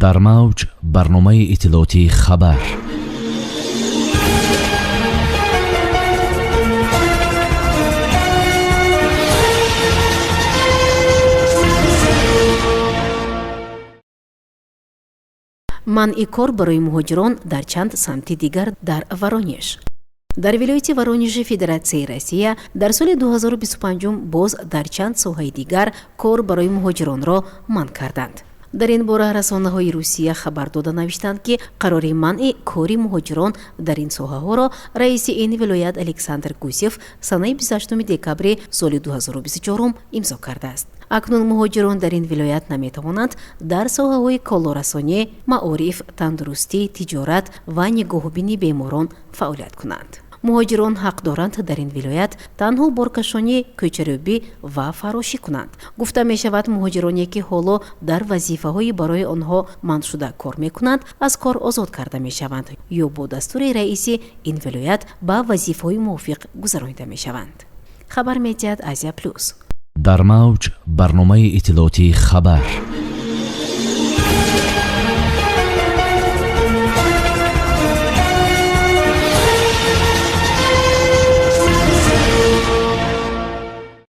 Дар мавҷ барномаи иттилоотии «Хабар». Манъи кор барои муҳоҷирон дар чанд самти дигар дар Воронеж. Дар вилояти Воронежи Федератсияи Россия дар соли 2025 боз дар чанд соҳаи дигар кор барои муҳоҷиронро манъ карданд. Дар ин бора расонаҳои Русия хабар дода навиштанд, ки қарори манъи кори муҳоҷирон дар ин соҳаҳоро раиси ин вилоят Александр Гусев санаи 28 декабри соли 2024 имзо кардааст. Акнун муҳоҷирон дар ин вилоят наметавонанд дар соҳаҳои колорасонӣ, маориф, тандурустӣ, тиҷорат ва нигоҳубини беморон фаъолият кунанд. Муҳоҷирон ҳақ доранд дар ин вилоят танҳо боркашонӣ, кӯчарӯбӣ ва фарошӣ кунанд. Гуфта мешавад, муҳоҷироне, ки ҳоло дар вазифаҳои барои онҳо манъшуда кор мекунанд, аз кор озод карда мешаванд ё бо дастури раиси ин вилоят ба вазифаҳои мувофиқ гузаронида мешаванд, хабар медиҳад «Азия плюс». Дар мавҷ барномаи иттилоотии «Хабар».